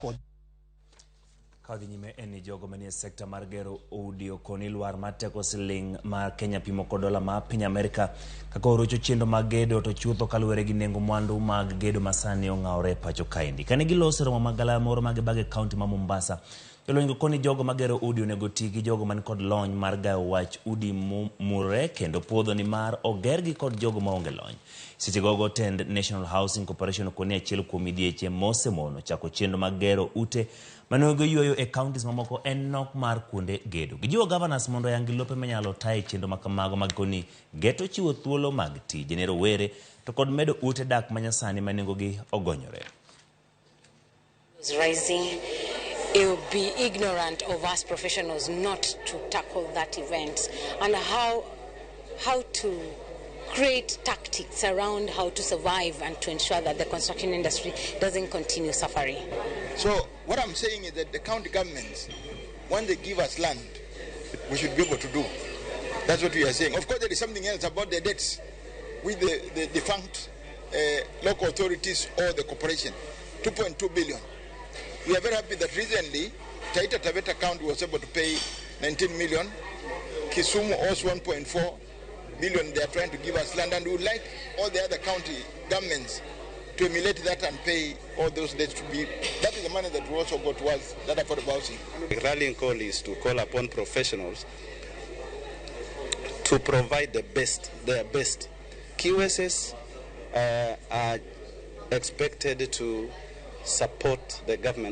Kod Kadhi nyime en ni jogo manie sekta mar gero udi okoni lwar mar teko siling mar Kenya pimo kod dola ma piny Amerka kaka orocho chenro mag gedo to chutho kaluwore gi nengo mwandu mag gedo masani ong'awore e pacho kaendi. Kane giloso e romo mag galamoro mag Ibage kaunti ma Mombasa, jolony go koni jogo magero udi onego ti gi jogo man kod lony mar gayo wach udi mumurore kendo puodho ni mar ogergi kod jogo maonge lony. Seche gogo tend National Housing Corporation okoni achiel kuom midhieche mosemono chako chenro mag gero ute manogo yueyo e counties mamoko en nok mar kuonde gedo. Gijiwo governors mondo oyangi lope manyalo taye chenro makamago mag koni geto chiwo thuolo mag tije ne rowere to kod medo ute dak manyasani ma nengogi ogonyore. Is rising. It would be ignorant of us professionals not to tackle that event and how to create tactics around how to survive and to ensure that the construction industry doesn't continue suffering. So what I'm saying is that the county governments, when they give us land, we should be able to do. That's what we are saying. Of course, there is something else about the debts with the defunct local authorities or the corporation, 2.2 billion. We are very happy that recently Taita Taveta County was able to pay 19 million, Kisumu also 1.4 billion. They are trying to give us land, and we would like all the other county governments to emulate that and pay all those debts to be. That is the money that will also go towards that affordable housing. The rallying call is to call upon professionals to provide the best, their best. QSs are expected to support the government.